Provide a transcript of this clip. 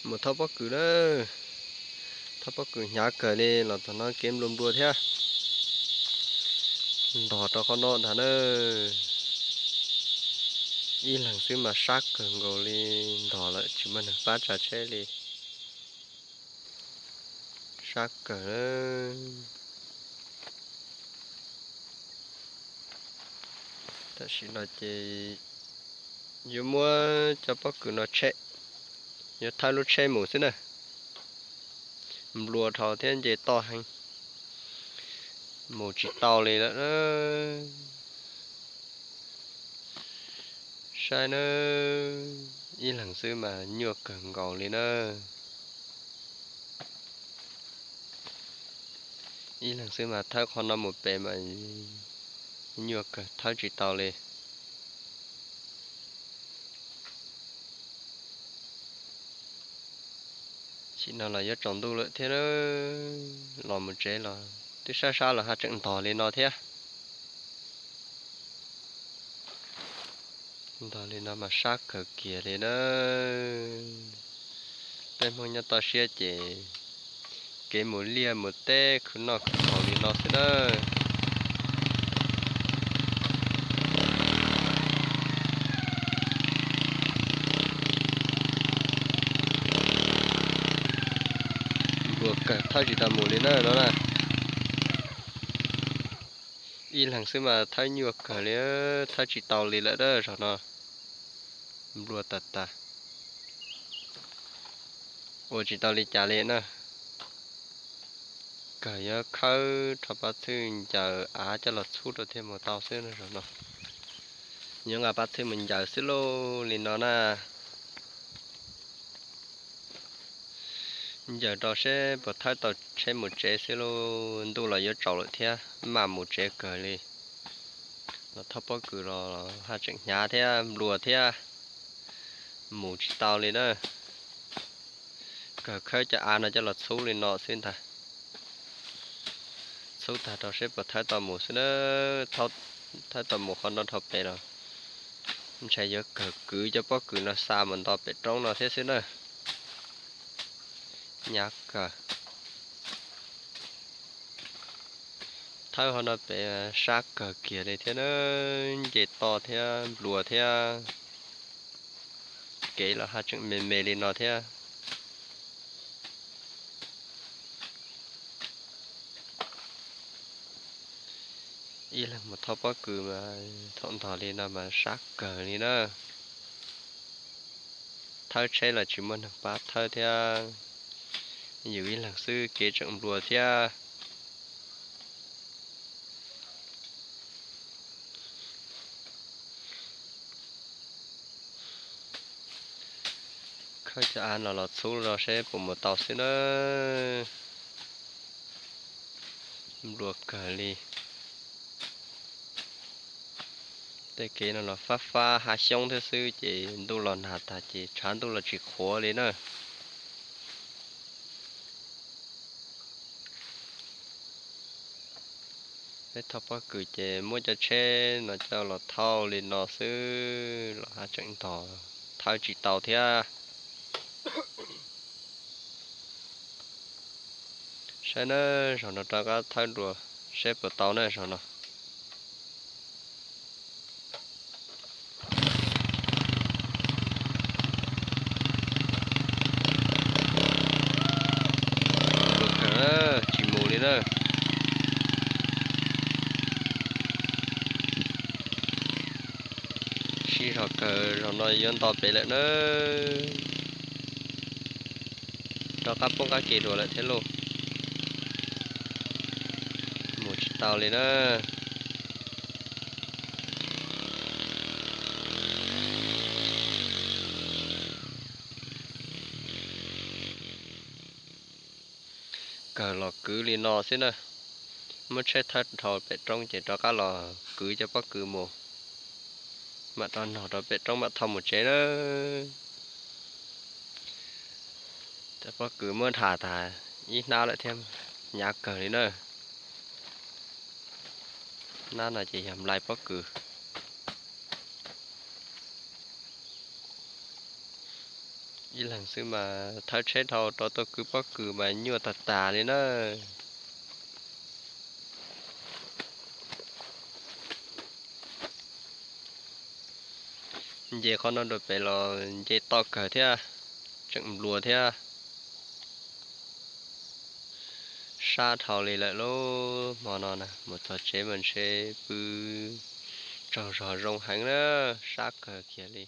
Mus thauj pob kws na, thauj pob kws hnyav kawg li los txog no kev nplua nplua thiab. Ntog rau qhov no ntag na. Ib leeg xwb mas sab kawg nkaus li, ntog lawm tsis muaj neeg pab tsav tsheb li. Sab kawg. Tam sim no ces yuav muab cov pob kws no tsheb, yuav thawb lub tsheb mus xwb na. Nplua dhau thiab nce toj heev, mus tsis tau li lawm. Saib na, ib leeg xwb mas nyuaj kawg nkaus li na. Ib leeg xwb mas thawb qhov no mus pem mas nyuaj kawg thawb tsis tau li. Tam sim no los yuav tsaus ntuj lawm thiab, los mus tsev los twb sab sab los haj tseem ntog li no thiab. Ntog li no mas sab kawg kiag li na. Peb Hmoob nyob toj siab ces kev mus liaj mus teb khwv noj khwv haus li no xwb na. Nplua kawg thawb tsis tau mus li na no na. Ib leeg xwb mas thawb nyuaj kawg li, thawb tsis tau li lawm na zaum no. Nplua tas tas, ua tsis tau li cas li na. Kawg yuav khawb rho pab txhwb ncaws av coj los txhub rau thiaj mus tau xwb na zaum no. Yuav nqa pab txhwb mus ncaws xwb lauj li no na. Ncaws rau seb puas thawb tau tsheb mus tsev xwb lauj, ntuj los yuav tsaus lawm thiab, maj mus tsev kawg li. Los thauj pob kws los haj tseem hnyav thiab nplua thiab, mus tsis tau li na. Kawg khawb cov av no coj los txhub li no xwb ntag. Txhub tag rau seb puas thawb tau mus xwb na. Thawb tau mus qhov no dhau pem los ntshai yuav kawg kwv cov pob kws no xa mus nto pem roob no thiab xwb na. Hnyav kawg. Thawb qhov no pem sab kawg kiag li thiab na, nce toj thiab nplua thiab, kev los haj tseem me me li no thiab. Ib leeg mus thauj pob kws mas thaum ntog li no mas sab kawg li na. Thawb tsheb los tsis muaj neeg pab thawb thiab, yus ib leeg xwb kev tseem nplua thiab. Khawb cov av no los txhub rau seb puas mus tau xwb na. Nplua kawg li. Tej kev no los fab fab hav xyoob thiab xwb ces ntuj los nag tag ces tshav ntuj los tsis qhuav li na. Peb thauj pob kws ces muab cov tsheb no coj los thauj li no xwb los haj tseem ntog thawb tsis tau thiab. Saib na, zaum no rov qab thawb dua seb puas tau na zaum no. Tsis mus li na. Sib zog kawg, zaum no yuav nto pem lawm na. Rov qab poob qab ke dua lawm thiab lauj. Mus tsis tau li na. Kawg los kwv li no xwb na. Muab tsheb thawb dhau pem roob ces rov qab los kwv cov pob kws mus, mam rov nog rau pem roob mam thauj mus tsev na. Cov pob kws muab dhas tas ib hnab lawm thiab, hnyav kawg li na. Hnab no ces yog nplai pob kws. Ib leeg xwb mas thawb tsheb dhau rau tau kwv pob kws mas nyuaj tag tas li na. Nce qhov no rau pem los nce toj kawg thiab, tseem nplua thiab. Sab dhau li lawm lauj, hmo no na mus txog tsev mas ntshe pw tsaug zog zoo heev na, sab kawg kiag li.